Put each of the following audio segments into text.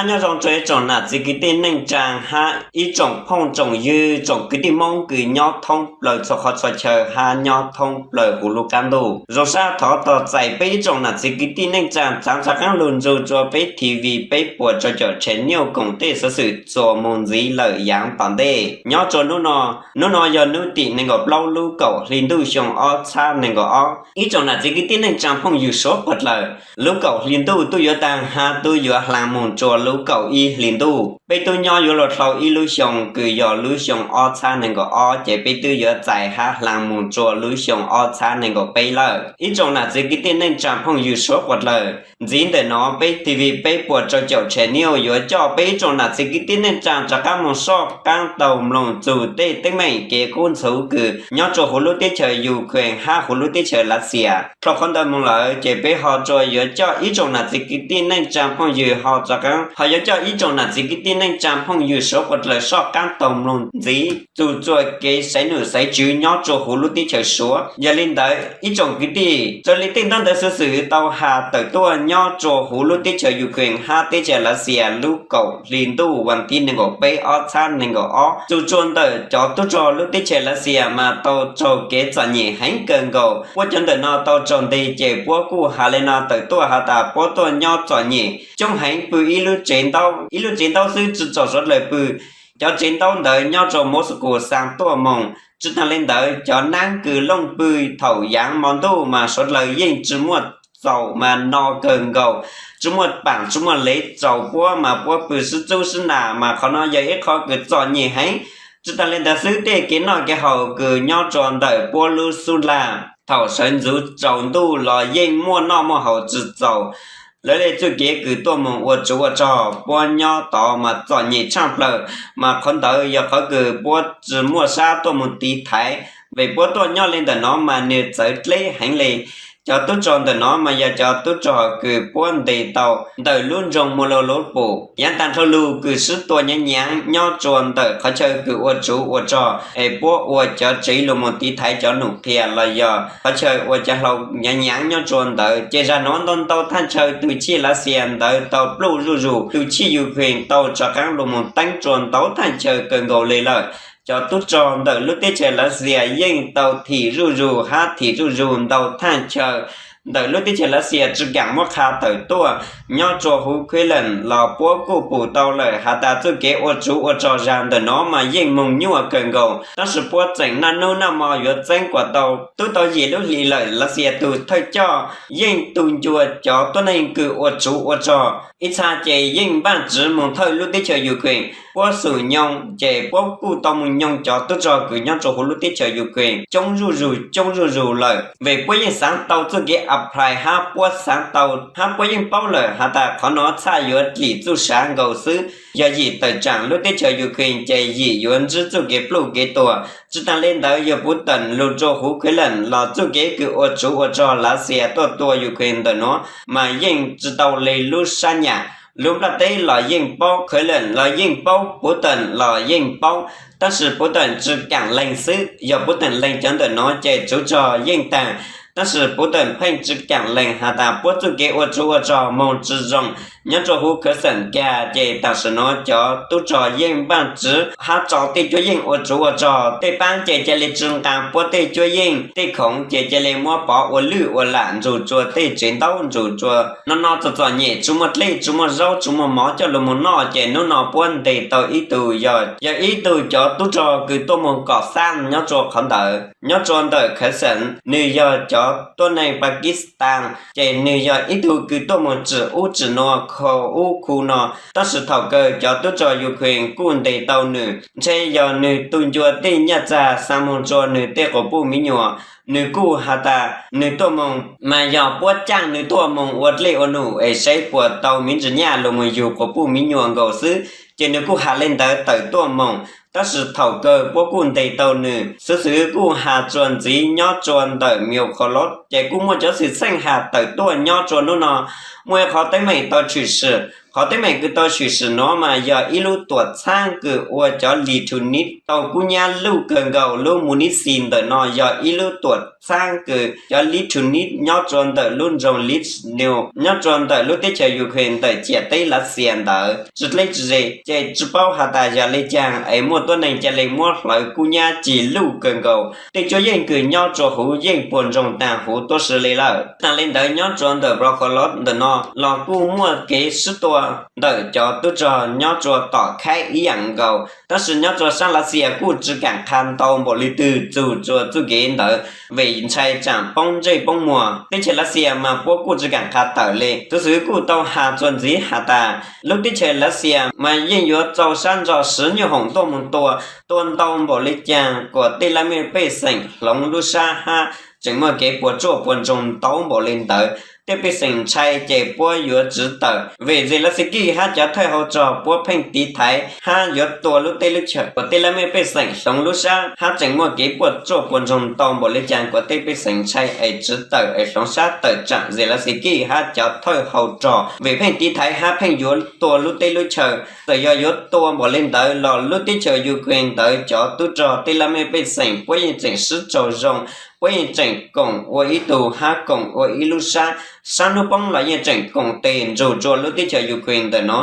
Nyob zoo rua ib tsoom nam txiv kwv tij neej tsaa hab ib tsoom phooj tsoom ywg, tsoom kwv tij Moob kws nyob thoob plaws txhua qhov txhua chaw hab nyob thoob plaws huv lub qaab ntuj. Zoo sab thov tos txais peb ib tsoom nam txiv kwv tij neej tsaa tsaav rov qaab lug nrug rua peb TV peb puas rau caum channel koom tej xuv xwm txuas moog ntxiv lawm yaav tom ntej. Nyob rua nub no, nub no yog nub tim neeg nkaum plaub lub kaum hli ntuj xyoo ob txhab neeg nkaum ob. Ib tsoom nam txiv kwv tij neej tsaa phooj ywg suav puas dlawg, lub kaum hli ntuj tub yuav taag hab tub yuav hlaa moog rua lub kaum ib hli ntuj. Peb tub nyob yuav luag dlhau ib lub xyoo kws yog lub xyoo ob txhab neeg nkaum ob, ces peb tub yuav txais hab hlaa moog rua lub xyoo ob txhab neeg nkaum peb lawm. Ib tsoom nam txiv kwv tij neej tsaa phooj ywg suav puas dlawg, ntxiv ntawm no peb TV peb puas rau caum channel yuav coj peb ib tsoom nam txiv kwv tij neej tsaa rov qaab moog soj qaab taug mloog txug tej teeb meem kev kub ntxhuv kws nyob rua huv lub teb chaws Ukraine hab huv lub teb chaws Lav Xias. Dlhau qhov ntawd moog lawm ces peb ho rua yuav coj ib tsoom nam txiv kwv tij neej tsaa phooj ywg ho rov qaab ho yuav coj ib tsoom nam txiv kwv tij neej tsaa phooj ywg suav puas dlawg soj qaab taug mloog ntxiv txug txuas kev xaiv num xaiv tswv nyob rua huv lub teb chaws suav. Yog li ntawd ib tsoom kwv tij, raws li tej ntaub ntawv xuv xwm tau has tawm tuaj nyob rua huv lub teb chaws Ukraine hab teb chaws Lav Xias lub kaum hli ntuj vas thib neeg nkaum peb ob txhab neeg nkaum ob, txug rua ntawm cov tub rog lub teb chaws Lav Xias mas tau raug kev txom nyem heev kawg nkaus. Puab cov ntawm no tau raug nteg ces puab kuj has le no tawm tuaj has tas puab tuaj nyob txom nyem coob heev, pw ib lub tsev ntaub, ib lub tsev ntaub xwb tsi txaus suav dlawg pw. Cov tsev ntaub ntawd nyob rua Moscow xaa tuaj moog. Tsi taag le ntawd cov naab kws looj pw thaum yaav mo ntuj mas suav dlawg yeej tsi muaj txaus mas no kawg nkaus, tsi muaj paam tsi muaj lev txaus puab mas puab pw sib txub sib nam mas qhov no yog ib qho kws txom nyem heev. Tsi taag le ntawd xwb tej kev noj kev haus kws nyob rua ntawm puab lub xub lag thaum sawv ntxuv tsaus ntuj los yeej muaj noj muaj haus tsi txaus. Lawv le txuj kev kws tuaj moog ua tsov ua rog puab nyob tod mas txom nyem tshaaj plawg, mas qhov ntawd yog qhov kws puab tsi muaj sab tuaj moog tiv thaiv. Vim puab tuaj nyob le ntawm no mas nwg txawv dleb heev le. Cov tub rog ntawm no mas yog cov tub rog kws puab ntes tau ntawm lub nroog Mariupol. Yaav taag dlhau lug kws sib tua nyaav nyaav nyob rua ntawm qhov chaw kws ua tsov ua rog es puab ua cov tsev lug moog tiv thaiv cov num qhia los yog qhov chaw ua cov hlau nyaav nyaav nyob rua ntawd. Ces zag nuav ntau ntau thaj chaw tug chij Lav Xias ntawd tau pluj zuj zug, tug chij Ukraine tau rov qaab lug moog teeb rua ntau thaj chaw kawg nkaus le lawm. Cov tub rog ntawm lub teb chaws Lav Xias yeej tau thim zuj zug hab thim zuj zug ntau thaj chaw ntawm lub teb chaws Lav Xias tsi kaam muab qha tawm tuaj. Nyob rua huv Kremlin los puab kuj pum tau lawm has tas txuj kev ua tsov ua rog zag ntawm no mas yeej moog nyuaj kawg nkaus, tab sis puab tseem naj nub naj mo yuav txeeb kuas tau. Tub tau yim lub hlis lawm Lav Xias tug thawj coj yeej tu ncua cov tuab neeg kws ua tsov ua rog. Ib txha ces yeej npaaj tsiv moog thawj lub teb chaws Ukraine. Puab xum nyoo ces puab kuj tau moog nyoo cov tub rog kws nyob rua huv lub teb chaws Ukraine coob zuj zug coob zuj zug lawm, vim puab yeej xaav tau txuj kev apply hab puab xaav tau hab puab yeej paub lawm has tas qhov no txhaj yuav dlim txuj sav nkaus xwb. Yog yim tawm tsaam lub teb chaws Ukraine ces yim yuav ntsib txuj kev pluj kev tuag. Tsi taag le ntawd yog Puv Teem lug rua huv Kremlin los txuj kev kws ua tsov ua rog Lav Xias tuaj tua Ukraine ntawm no mas yeej tsi tau le lub sab nyam. Lub nplaj teb los yeej paub, Kremlin los yeej paub, Puv Teem los yeej paub, tab sis Puv Teem tsi kaam leeg xwb. Yog Puv Teem leeg cov ntawm no ces tsov rog yeej taag, tab sis Puv Teem pheej tsi kaam leeg has tas puab txuj kev ua tsov ua rog moog tsi zoo. Nyob rua huv Kherson kag ces taam sim no cov tub rog yeej npaaj tsiv hab tso tej cuab yeej ua tsov ua rog, tej paab ces ca le tsi nqaa puab tej cuab yeej, tej khoov ces ca le muab pov ua lwj ua lam nrug rua tej tsev ntaub nrug rua no no txom txom nyem, tsi muaj dlej tsi muaj zaub tsi muaj mov coj lug moog noj. Ces nub no puab ntes tau ib tug yog, yog ib tug cov tub rog kws tuaj moog kom xab nyob rua qhov ntawd, nyob rua ntawm Kherson. Nwg yog cov tuab neeg Pakistan, ces nwg yog ib tug kws tuaj moog tsim ub tsim nuav, kho ub khu no, tab sis thaum kawg cov tub rog Ukraine kuj ntes tau nwg. Ntshe yog nwg tu ncua tej nyaj txag xaa moog rua nwg tej quas puj miv nyuas. Nwg kuj has tas nwg tuaj moog mas yog puab caaj nwg tuaj moog ua dlej ua num es saib puas tau miv ntsis nyaj lug moog yug quas puj miv nyuas nkaus xwb. Ces nwg kuj has le ntawd tawm tuaj moog, tab sis thaum kawg puab kuj ntes tau nwg. Xuv xwm kuj has rua ntxiv nyob rua ntawm Mykolaiv ces kuj muaj cov xwm txheej has tawm tuaj nyob rua nub no. Muaj ib qhov teeb meem tau tshwm sim Qhov teeb meem kws tau tshwm sim nuav mas yog ib lub tuam txhab kws ua cov li thu nib tau kub nyab luj kawg nkaus. Lub mu nib xis ntawm no yog ib lub tuam txhab kws cov li thu nib nyob rua ntawm lub nroog Lizhnev nyob rua ntawm lub teb chaws Ukraine ntawm ciam teb Lav Xias ntawd tsi dleb tsi ze, ces tsi paub has tas yog le caag es muaj tuab neeg ca le muab hlawv kub nyab cig luj kawg nkaus. Tej cuab yeej kws nyob rua huv yeej puas ntsoog taag huv tuab si le lawm. Taag le ntawd nyob rua ntawm Belgorod ntawm no los kuj muaj kev sib tua ntawm cov tub rog nyob rua tom khaib ib yaam nkaus, tab sis nyob rua saab Lav Xias kuj tsi kaam qha ntau npaum le twg txug rua txuj kev ntawd, vim ntshai tsaam poob ntsej poob muag. Teb chaws Lav Xias mas puab kuj tsi kaam qha tawm le. Xuv xwm kuj tau has txuas ntxiv has tas lub teb chaws Lav Xias mas yeej yuav txaus sab ntso siv nyuj hoom tuaj moog tua, tua ntau npaum le caag kuas tej laj mej pej xeem hloov lub sab hab tseem muaj kev puas tsuaj puas ntsoog ntau npaum le ntawd. Tej pej xeem ntshai ces puab yuav tsiv tawm, vim Zelensky hab cov thawj hau rog puab pheej tiv thaiv hab yuav tua lub teb lub chaws kuas tej laj mej pej xeem hloov lub sab hab tseem muaj kev puas tsuaj puas ntsoog ntau npaum le caag kuas tej pej xeem ntshai es tsiv tawm es hloov sab tawm tsaam Zelensky hab cov thawj hau rog, vim pheej tiv thaiv hab pheej yuav tua lub teb lub chaws. Txawm yog yuav tua npaum le ntawd los lub teb chaws Ukraine ntawd cov tub rog tej laj mej pej xeem puab yeej tseem sib raug zoo, puab yeej tseem koom ua ib tug hab koom ua ib lub sab. Sab hnub poob los yeej tseem koom tes nrug rua lub teb chaws Ukraine ntawm no.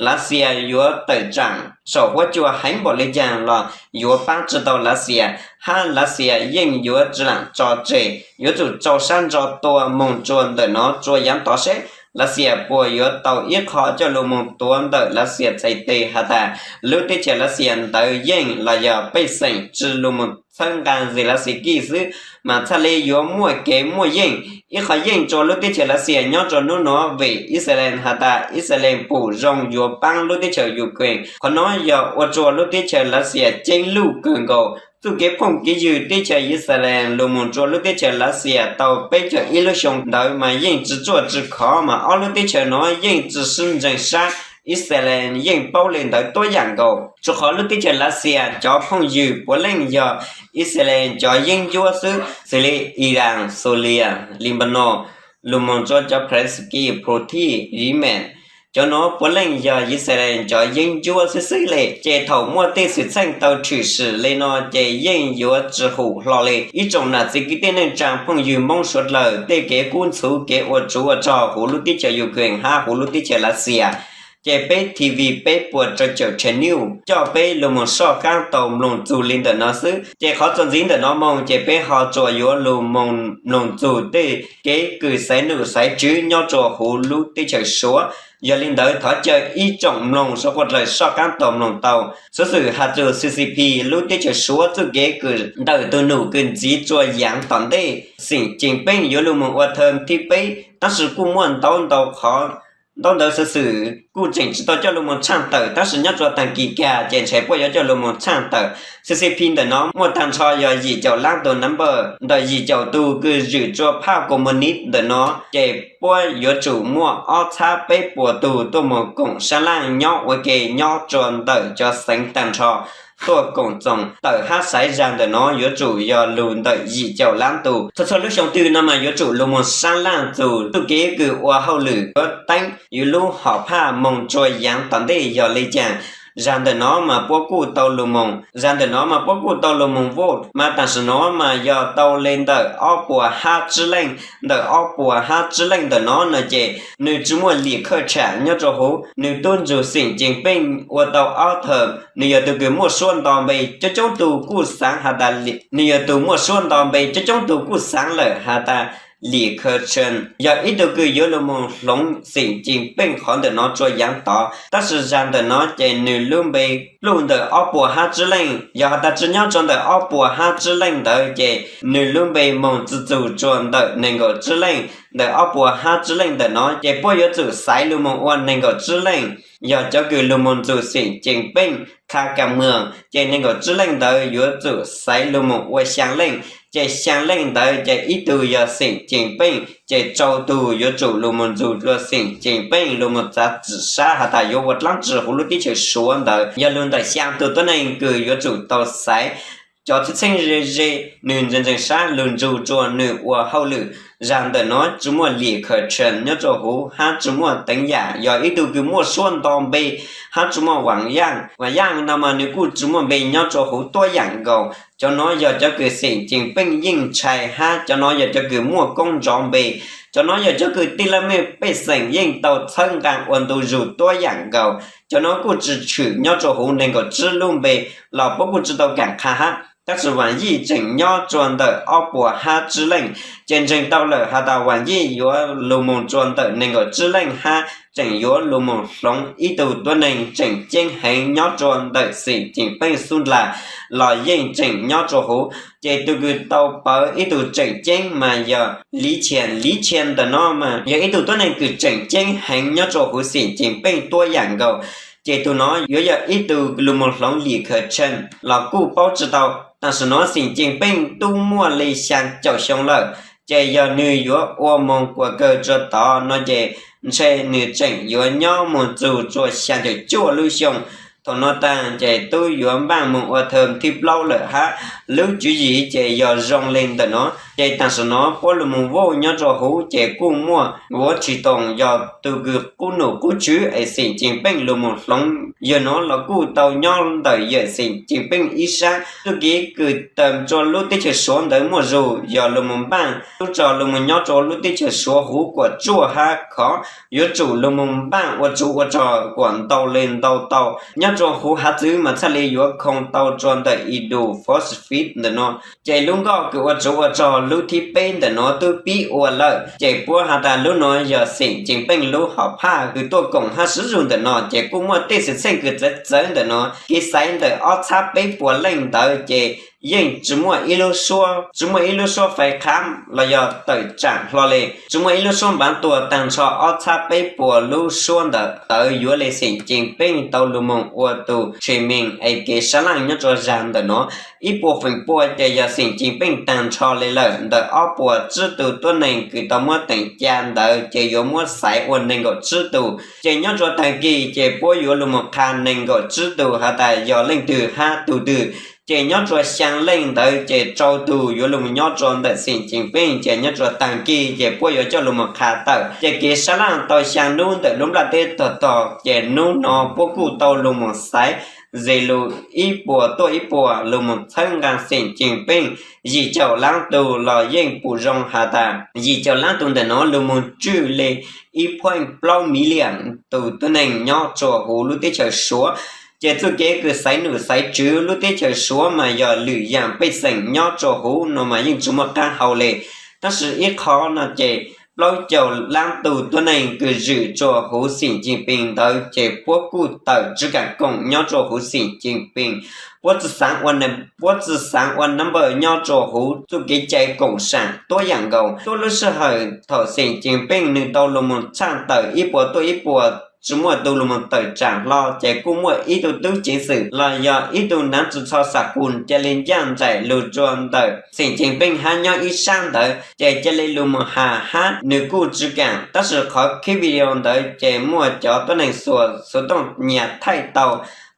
Lav Xias yuav tawm tsaam saum huab cua heev npaum le caag los yuav paab tsi tau Lav Xias, hab Lav Xias yeej yuav tsi laam tso tseg, yuav tsum txaus sab ntso tua moog rua ntawm no rua yaav tod seb Lav Xias puas yuav tau ib qho coj lug moog tuav ntawm Lav Xias txhais tes has tas lub teb chaws Lav Xias ntawd yeej los yog pej xeem tsi lug moog txhawb nqaa Zelensky xwb, mas txhaj le yuav muaj kev muaj yeej. Ib qho yeej rua lub teb chaws Lav Xias nyob rua nub nuav vim Israel has tas Israel pum zoo yuav paab lub teb chaws Ukraine. Qhov nuav yog ua rua lub teb chaws Lav Xias ceeb luj kawg nkaus. Txuj kev phooj kev ywg teb chaws Israel lug moog rua lub teb chaws Lav Xias tau peb caug ib lub xyoo ntawd mas yeej tsi tsuaj tsi khov, mas ob lub teb chaws nuav yeej tsi sib ntseeg sab. Israel yeej paub le ntawd tuab yaam nkaus, rua qhov lub teb chaws Lav Xias cov phooj ywg puav leej yog Israel cov yeeb ncuab xwb, xws le Iran, Suria, Lebanon, lug moog rua cov Palestine, Houthi, Yemen, cov nuav puav leej yog Israel cov yeeb ncuab xwb xwb le. Ces thaum muaj tej xwm txheej tau tshwm sim le no ces yeej yuav tsi hum hlo le. Ib tsoom nam txiv kwv tij neej tsaa phooj ywg Moob suav dlawg, tej kev kub ntxhuv kev ua tsuv ua rog huv lub teb chaws Ukraine hab huv lub teb chaws Lav Xias, ces peb TV peb puas rau caum channel coj peb lug moog soj qaab tau mloog txug le ntawm no xwb. Ces qhov txuas ntxiv ntawm no moog ces peb ho tsuas yuav lug moog mloog txug tej kev kws xaiv num xaiv tswv nyob rua huv lub teb chaws Suav. Yog le ntawd thov caw ib tsoom mloog suav dlawg soj qaab tau mloog tau. Xuv xwm has txug CCP lub teb chaws Suav txuj kev kws ntawm tug num kws ntxiv rua yaav tom ntej, Xeem Cees Peej yuav lug moog ua thawm thib peb, tab sis kuj muaj ntau ntau qhov, ntau ntawd xuv xwm kuj tseem tsi tau coj lug moog tshaaj tawm, tab sis nyob rua taag kis kag ces ntshai puab yuav coj lug moog tshaaj tawm. CCP ntawm no muaj taag nrho yog yim caum lab tug number, ntawm yim caum tug kws zwm rua phaj Communist ntawm no, ces puab yuav tsum muaj ob txhab peb puas tug tuaj moog koom sab laaj nyob ua ke nyob rua ntawm cov xeev taag nrho tuaj koom txoos tawm hab xaiv zag ntawm no yuav tsum yog lug ntawm yim caum lab tug. Txhua txhua lub xyoo twg no mas yuav tsum lug moog sab laaj txug txuj kev kws ua hauj lwm yuav teeb yus lub hom phaj moog rua yaav tom ntej yog le caag. Zag ntawm no mas puab kuj tau lug moog, zag ntawm no mas puab kuj tau lug moog vote, mas taam sim no mas yog tau le ntawm ob puas hab tsib leej. Ntawm ob puas hab tsib leej ntawm no no ces nwg tsi muaj lim khawj tsham nyob rua huv. Nwg tub ntsug Xeem Cees Peej ua tau ob thawm, nwg yog tug kws muaj suab nto npe, coob coob tug kuj xaav has tas, nwg yog tug muaj suab nto npe, coob coob tug kuj xaav lawm has tas Li Keqiang yog ib tug kws yuav lug moog hloov Xeem Cees Peej qhov ntawm no rua yaav tod, tab sis zag ntawm no ces nwg lub npe pluj ntawm ob puas hab tsib leej, yog has tas tsi nyob rua ntawm ob puas hab tsib leej ntawd ces nwg lub npe moog tsi txug rua ntawm neeg nkaum tsib leej. Ntawm ob puas hab tsib leej ntawm no ces puab yuav tsum xaiv lug moog ua neeg nkaum tsib leej, yog cov kws lug moog ntsug Xeem Cees Peej qha ka muag, ces neeg nkaum tsib leej ntawd yuav tsum xaiv lug moog ua xyaa leej, ces xyaa leej ntawd ces ib tug yog Xeem Cees Peej, ces rau tug yuav tsum lug moog ntsug rua Xeem Cees Peej lug moog txav txim sab has tas yuav ua dlaab tsi huv lub teb chaws Suav ntawd. Yog lug ntawm xyaa tug tuab neeg kws yuav tsum tau xaiv. cov txheej txheej ze ze, nws ntsees ntsees sab lug ntsug rua nws ua hauj lwm. Zag ntawm no tsi muaj lim khaws tshee nyob rua huv hab tsi muaj teev yam, yog ib tug kws muaj suab nto npe hab tsi muaj vaam yaaj. Vaam yaaj no mas nws kuj tsi muaj npe nyob rua huv tuab yaam nkaus. Cov no yog cov kws xeem Cees Peej yeej ntshai hab cov no yog cov kws muaj koob ntsov npe. Cov no yog cov kws tij laug mej pej xeem yeej tau txhawb nqaa ua ntu zug tuab yaam nkaus. Cov no kuj tsi tshwm nyob rua huv neeg nkaum tsib lub npe los puab kuj tsi tau kaam qha hab. Tab sis Vaam Yij tseem nyob rua ntawm ob puas hab tsib leej, ces ntseeg tau lawm has tas Vaam Yij yuav lug moog rua ntawm neeg nkaum tsib leej hab tseem yuav lug moog hloov ib tug tuab neeg tseem ceeb heev nyob rua ntawm xeem Cees Peej xub ndlag los yeej tseem nyob rua huv. Ces tug kws tau pawv ib tug tseem ceeb mas yog Liv Chia. Liv Chia ntawm no mas yog ib tug tuab neeg kws tseem ceeb heev nyob rua huv xeem Cees Peej tuab yaam nkaus. Ces tug no yuav yog ib tug lug moog hloov lim khaws tshee los kuj paub tsi tau. Tam sim no xeem Cees Peej tub muaj li xyaa caum xyoo lawm, ces yog nwg yuav ua moog kuas kawg rua tod no ces ntshe nwg tseem yuav nyob moog txug rua xyaa caum cuaj lub xyoo. Thaum no taag ces tub yuav npaaj moog ua thawm thib plaub lawm hab. Lub tswv yim ces yog zoo le ntawm no. Ces tam sim no puab lug moog vauj nyob rua huv ces kuj muaj Vuav Tsis Toom yog tug kws qub num qub tswv es xeem Cees Peej lug moog hloov. Yawg no los kuj tau nyob ntawm yawm xeem Cees Peej ib sab. Txuj kev kws tawm rua lub teb chaws Suav ntawd muaj zug yog lug moog npaaj tub rog lug moog nyob rua lub teb chaws Suav huv kuam tsuaj hab khov yuav tsum lug moog npaaj ua tsuv ua rog kuam ntau le ntau tau. Nyob rua huv hav txwv mas txhaj le yuav khoo tau rua ntawm idus phosphate ntawm no. Ces lub nkoj kws ua tsuv ua rog lub thib peb ntawm no tub pib ua lawm, ces puab has tas lub no yog xeem Cees Peej lub hom phaj kws tuaj koom hab swv zug ntawm no, ces kuj muaj tej xwm txheej kws txawv txawv ntawm no. Kev xaiv ntawm ob txhab peb puas leej ntawd ces yeej tsi muaj ib lub suab, tsi muaj ib lub suab fais qhab los yog tawm tsaam hlo le, tsi muaj ib lub suab npaav tuag taag nrho ob txhab peb puas lub suab ntawd. Tawv yuav le xeem Cees Peej tau lug moog ua tug tshe mees es kev sab laaj nyob rua zag ntawm no ib puas feem pua ces yog xeem Cees Peej taag nrho le lawm. Ntawm ob puas tsib tug tuab neeg kws tau muab teem ca ntawd ces yuav muab xaiv ua neeg nkaum tsib tug. Ces nyob rua taag kis ces puab yuav lug moog qha neeg nkaum tsib tug has tas yog leej twg hab tug twg. Ces nyob rua xyaa leej ntawd ces rau tug yuav lug moog nyob rua ntawm xeem Cees Peej, ces nyob rua taag kis ces puab yuav coj lug moog qha tawm. Ces kev sab laaj tau xyaa nub ntawm lub nplaj teb tog tog, ces nub no puab kuj tau lug moog xaiv ze lug ib puas tuaj ib puas lug moog txhawb nqaa xeem Cees Peej yim caum laab tug los yeej pum zoo has tas yim caum laab tug ntawm no lug moog tswj le ib point plaub million tug tuab neeg nyob rua huv lub teb chaws Suav. Ces txuj kev kws xaiv num xaiv tswv lub teb chaws Suav mas yog lwm yaam pej xeem nyob rua huv no mas yeej tsi muaj qaab hau le. Tab sis ib qho no ces plaub caug laab tug tuab neeg kws zwm rua huv xeem Cees Peej ntawd ces puab kuj tawm tsw kaam koom nyob rua huv xeem Cees Peej. Puab tsi xaav ua, puab tsi xaav ua number nyob rua huv txuj kev cai koom saam tuab yaam nkaus. Tuab lub sij hawm thaum xeem Cees Peej nwg tau lug moog tshaj tawm ib puas tuaj ib puas tsi muaj tug lug moog tawm tsaam hlo, ces kuj muaj ib tug tub ceev xwm los yog ib tug naav tsi txho xam khuv ca le ncaaj nraim lug rua ntawm xeem Cees Peej hab nyob ib sab ntawd, ces ca le lug moog has hab nwg kuj tsw kaam. Tab sis qhov khib video ntawd ces muaj cov tuab neeg xuas xuv tooj nyag thaij tau.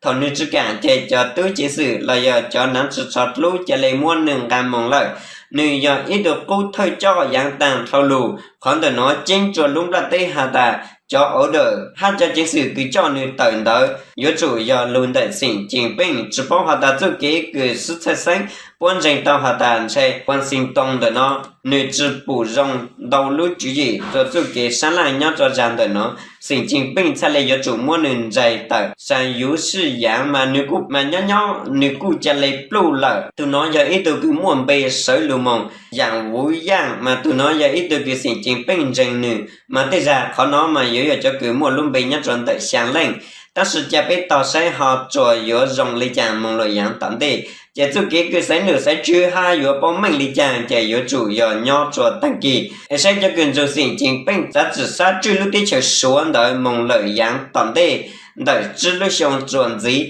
Thaum nwg tsw kaam ces cov tub ceev xwm los yog cov naav tsi txho dlub ca le muab nwg nqaa moog lawm. Nwg yog ib tug qub thawj coj yaav taag dlhau lug. Qhov ntawm no ceeb rua lub nplaj teb has tas cov order hab cov ceev xwm kws coj nwg tawm ntawd yuav tsum yog lug ntawm xeem Cees Peej. Tsi paub has tas txuj kev kws sib txhawj xeeb puab ntseeg tau has tas ntshe Washington ntawm no nwg tsi pum zoo ntau lub tswv yim rua txuj kev sab laaj nyob rua zag ntawm no. Xeem Cees Peej txhaj le yuav tsum muab nwg ntsais tawm. Sa yuv sij yaav mas nwg kuj mas nyob nyob nwg kuj ca le pluj lawm. Tug no yog ib tug kws muaj npe sawv lug moog yaam vuv yaaj, mas tug no yog ib tug kws xeem Cees Peej ntseeg nwg, mas tej zag qhov no mas yuav yog cov kws muaj lub npe nyob rua ntawm xyaa leej. Tab sis ca peb tog saib ho tsuas yuav zoo le caag moog lawm yaav tom ntej. Ces txuj kev kws xaiv num xaiv tswv hab yuav paub meej le caag ces yuav tsum yog nyob rua taag kis es saib cov kws nrug xeem Cees Peej txav txim sab tswj lub teb chaws Suav ntawd moog lawm yaav tom ntej ntawm tsib lub xyoo txuas ntxiv.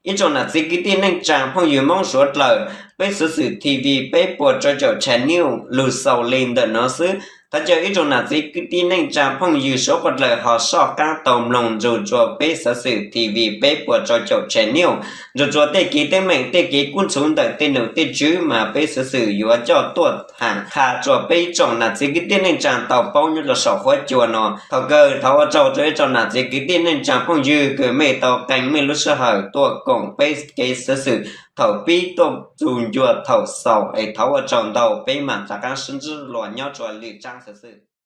Ib tsoom nam txiv kwv tij neej tsaa phooj ywg Moob Suav dlawg, peb Xuv Xwm TV peb puas rau caum channel lug xaus le ntawm no xwb. Thov caw ib tsoom nam txiv kwv tij neej tsa phooj ywg suav dlawg ho soj qaab tau mloog nrug rua peb Xov Xwm TV peb puas rau caum channel, nrug rua tej kev teeb meem tej kev kub ntxhuv ntawm tej nom tej tswv mas peb Xov Xwm yuav coj tuaj tham qha rua peb ib tsoom nam txiv kwv tij neej tsa tau paub nyob rua saum huab cua no. Thaum kawg thov ua tsaug rua ib tsoom nam txiv kwv tij neej tsa phooj ywg kws mej tau qee mej lub sij hawm tuaj koom peb kev Xov Xwm thaum pib tuaj txug ncua thaum xaus es thov ua tsaug ntau. Peb mam rov qaab sib ntsib dlua nyob rua lwm tsaab Xov Xwm.